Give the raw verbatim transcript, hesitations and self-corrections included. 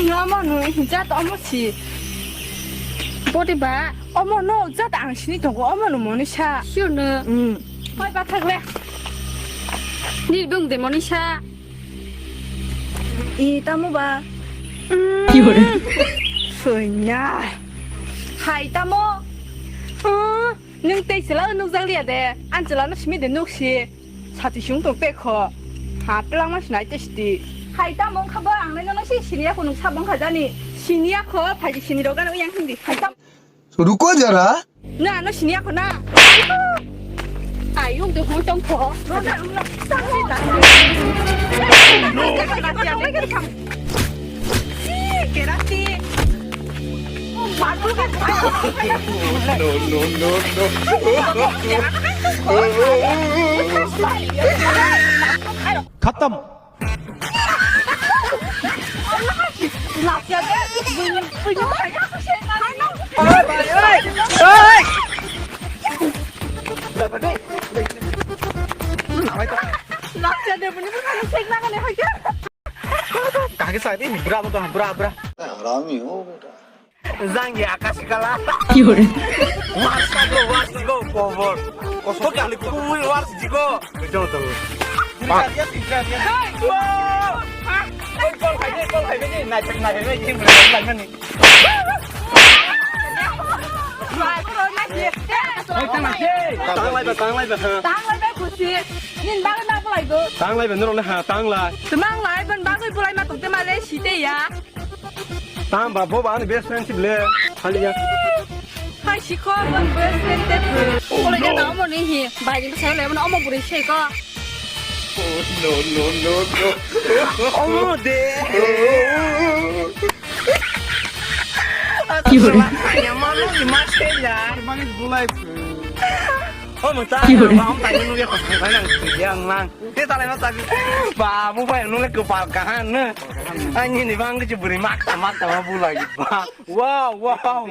Ino omo no jat omo si. Bodi ba? Omo no jat ang sini tongo, omo no Monisa. Sure no? Hmm. Hoi ba thagle. Ni bung de Monisa. I tamo ba? Mm. Soinya. Hai tamo? Mm. Nwng tei chwla nukjak liya de, ang chwla no simi de nuk si. Sati sung tong pe kho. Ha, twlang ma sinai te siti. Hai tamo wngkha bo, ang nai no si siniya kho, nwng sabong kha jani. Siniya kho, phaji sini rok gana yang hindi. Hai tam. Ruko jara. Na, no siniya kho na. Ayung de hong tong kho. Ro na, ro na. Kerasi. No, no, no, no. Khatam. Kaki sa di bra mo to bra bra. Harami ho beta. Jang ya kasi kala. Ki hore? Wars jigo, wars jigo, kobor. Kosok kali kuwi wars jigo. Betul betul. Kol hai, kol hai, nai nai nai. Tanglai ba, tanglai ba, ha. Tanglai ba khusi. Nin bagwi ma bulai go. Tanglai ba, nurok le ha, tanglai. Tumang lai, ban bagwi bulai ma tongte ma le site ya. Tang ba, bo ba ani best friend sib le. Hali ya. Hai sikho, ban best friend te. Ole ga na mo ni hi. Bai ni sa le mo omo buri se ko. Oh, no, no, no, no. Omo de. Ki hore? Ay, mano ni mas ke ya. Mani bulai. Oh, mo ta. Ki hore? Ba, om ta ni nu ya ko. Ba, nang, ya, nang. Te ta le ma ta. Ba, mo ba, nu le ko pa ka han ne. Ani ni bang ke buri mak ta, mak ta, ma bulai. Ba. Wow, wow.